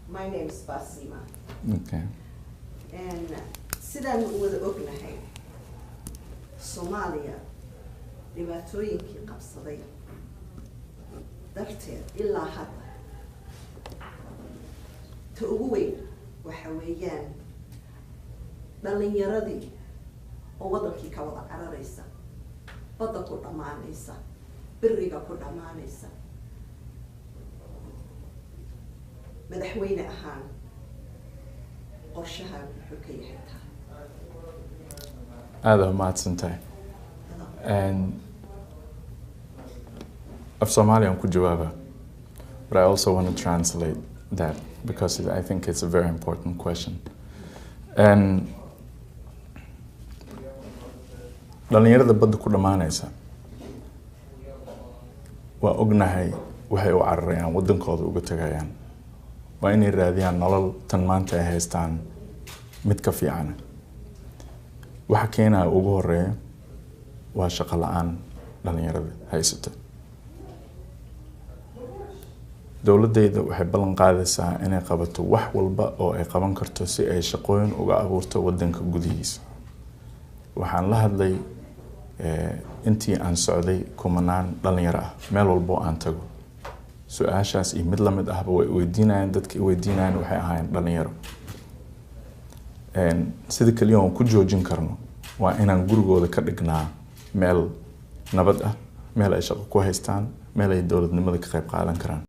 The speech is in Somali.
My name is Basima. Okay. And sidaan u wada ognahay, Soomaaliya dhibaatooyinkii qabsaday darteed ilaa hadda ta ugu weyn waxa weeyaan dhalinyaradii oo waddankii ka wada cararaysa, badda ku dhammaanaysa, beriga ku dhammaanaysa. Madaxweyne ahaan, qorshahan muxuu ka yahay taa? Aada mahadsan tahay. Af Soomaali aan ku jawaaba, but I also want to translate that because I think it's a very important question. And dhalinyarada badda ku dhammaanaysa waa ognahay waxay u cararayaan, waddankooda uga tagayaan, waa inay raadiyaan nolol tan maanta ay haystaan mid ka fiicana. Waxa keenaya ugu horeeya waa shaqo la'aan dhalinyarada haysata. Dowladeyda waxay ballan qaadaysaa inay qabato wax walba oo ay qaban karto si ay shaqooyin uga abuurto wadanka gudihiisa. Waxaan la hadlay intii aan socday kumanaan dhalinyaro ah. Meel walbo aan tago, su'aashaas iyo mid lamid ahba way weydiinayaan. Dadka i weydiinayaan waxay ahaayeen dhalinyaro. Sida kaliya oon ku joojin karno waa inaan gurigooda ka dhignaa meel nabad ah, meel ay shaqo ku haystaan, meel ay dowladnimada ka qayb qaadan karaan.